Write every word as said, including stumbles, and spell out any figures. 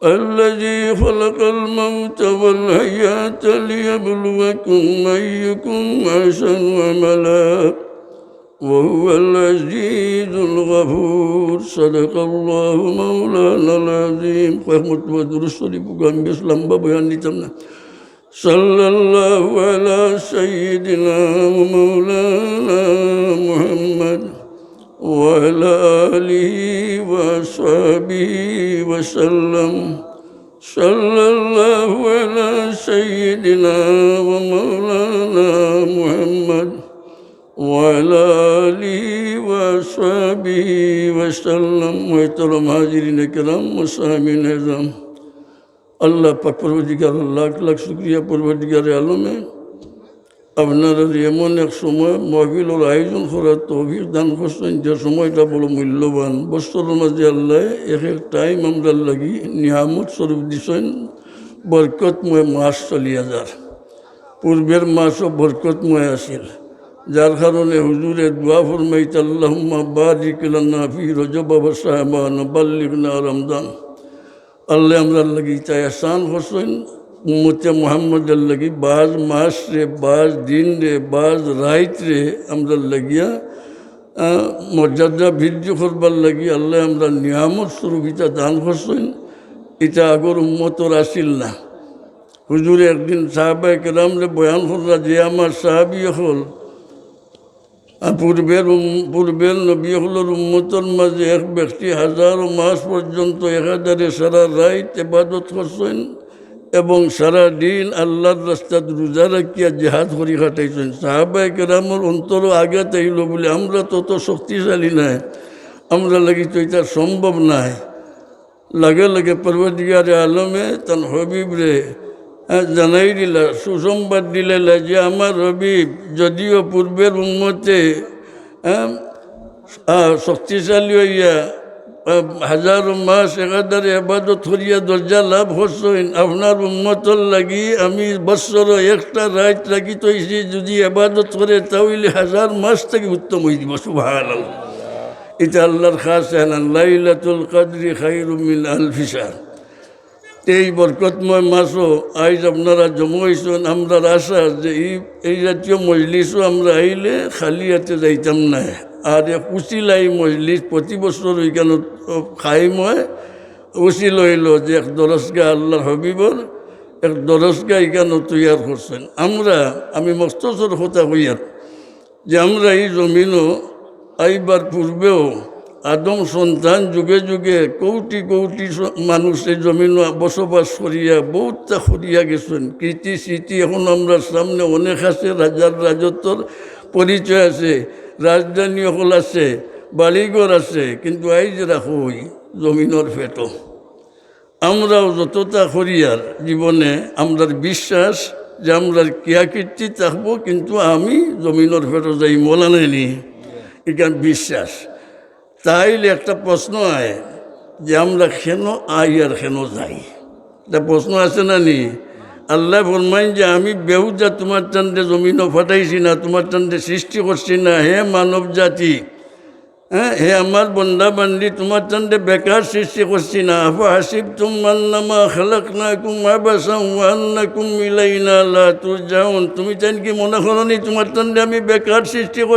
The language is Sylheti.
الذي خلق الموت والحياة ليبلوكم أيكم أحسن عملا وهو العزيز الغفور. صدق الله مولانا العظيم. কয়েক মর্তবা দুরূদ শরীফ পড়ুক্কা, আমি বেশ লম্বা বয়ান দিতাম না। صلى الله على سيدنا ومولانا محمد وعلى آله وأصحابه وسلم. صلى الله على سيدنا ومولانا محمد وعلى آله وأصحابه وسلم. محترم حاضرین کرام و سامعین عظام، আল্লাহ পাক পরওয়ারদিগার, লাখ লাখ শুকরিয়া পরওয়ারদিগারে আলমে, আপনারারে এমন এক সময় মাহফিলর আয়োজন করার তৌফিক দান করছইন, যে সময়টা বড় মূল্যবান। বছরর মাঝে আল্লায় এক এক টাইম আমরার লাগি নিয়ামত স্বরূপ দিছইন, বরকতময় মাস চলিয়া যার। পূর্বের মাসও বরকতময় আছিল, যার কারণে হুজুরে দোয়া ফরমাইতা, اللهم بارك لنا في رجب وشعبان وبلغنا رمضان. আল্লায় আমরার লাগি ইতা এহসান করছইন, উম্মতে মুহাম্মদর লাগি বাজ মাসরে, বাজ দিনরে, বাজ রাইতরে আমরার লাগিয়া, আহ, মর্যাদা বৃদ্ধি করবার লাগি আল্লায় আমরার নিয়ামত স্বরূপ ইতা দান করছইন। ইতা আগর উম্মতর আছিল না। হুজুরে একদিন সাহাবায়ে কেরামরে বয়ান কররা যে, আমার সাহাবী অকল, আ, পূর্বের উম-, পূর্বের নবী অকলর উম্মতর মাঝে এক ব্যক্তি হাজারো মাস পর্যন্ত একাধারে সারা রাইত ইবাদত করছইন এবং সারা দিন আল্লাহর রাস্তাত রোজা রাখিয়া জিহাদ করি কাটাইছইন। সাহাবায়ে কেরামর অন্তরো আঘাত আইলো বুলে, আমরা তো অত শক্তিশালী নায়, আমরার লাগি তো ইতা সম্ভব নায়। লগে লগে পরওয়ারদিগারে আলমে তান হাবিবরে, আহ, জানাই দিলা, সুসংবাদ দিলাইলা যে, আমার হাবিব, যদিও পূর্বের উম্মতে, আহ, আহ, শক্তিশালী অইয়া, আহ, হাজারো মাস একাধারে ইবাদত করিয়া দরজা লাভ করছইন, আপনার উম্মতর লাগি আমি বছরো একটা রাইত রাখি থইছি, যদি ইবাদত করে তা অইলে হাজার মাস থাকি উত্তম অইযিবো। সুবহানাল্লাহ। ইটা আল্লাহর খাস এলান, লাইলাতুল কদরি খায়রুম মিন আলফি শাহর। এই বরকতময় মাসো আইজ আপনারা জমা অইছইন, আমরার আশা যে এই, এই জাতীয় মজলিসো আমরা আইলে খালি আতে যাইতাম নায়। আর এক উসিলা এই মজলিস প্রতি বছর ইখানো কায়েম অয়, উসিলা অইলো যে এক দরসগাহ আল্লাহর হাবিবর এক দরসগাহ ইখানো তৈয়ার করছইন। আমরা, আমি মখতসর কথা কইয়ার, যে আমরা এই জমিনো আইবার পূর্বেও আদম সন্তান যুগে যুগে কৌটি কৌটি স-, মানুষ এই জমিনো বসবাস করিয়া বউততা করিয়া গেছইন। কীর্তি স্মৃতি এখন আমরার সামনে অনেক আছে, রাজার রাজত্বর পরিচয় আছে, রাজধানী অকল আছে, বাড়িঘর আছে, কিন্তু আইজ রাখো ওই জমিনর ফেটো। আমরাও যততা করিয়ার জীবনে, আমরার বিশ্বাস যে আমরার কিয়াকীর্তি থাকবো, কিন্তু আমি জমিনর ফেটো যাইমু, অলা নায়নি? ইখান বিশ্বাস। তাইলে একটা প্রশ্ন আয় যে আমরা কেন আই আর কেন যাই? একটা প্রশ্ন আছে না নি? আল্লায় ফরমাইন যে আমি বেহুদা তুমার তানরে জমিনো ফাটাইছি না, তুমার তানরে সৃষ্টি করছি না, হে মানব জাতি। হ্যাঁ, হে আমার বন্দা বান্দি, তুমার তানরে বেকার সৃষ্টি করছি না। আফাহাসিবতুম আন্নামা খালাকনাকুম আবাসান ওয়া আন্নাকুম ইলাইনা লা তুরজাউন। তুমি তাইন কি মনে করো নি তুমার তানরে আমি বেকার সৃষ্টি করছি?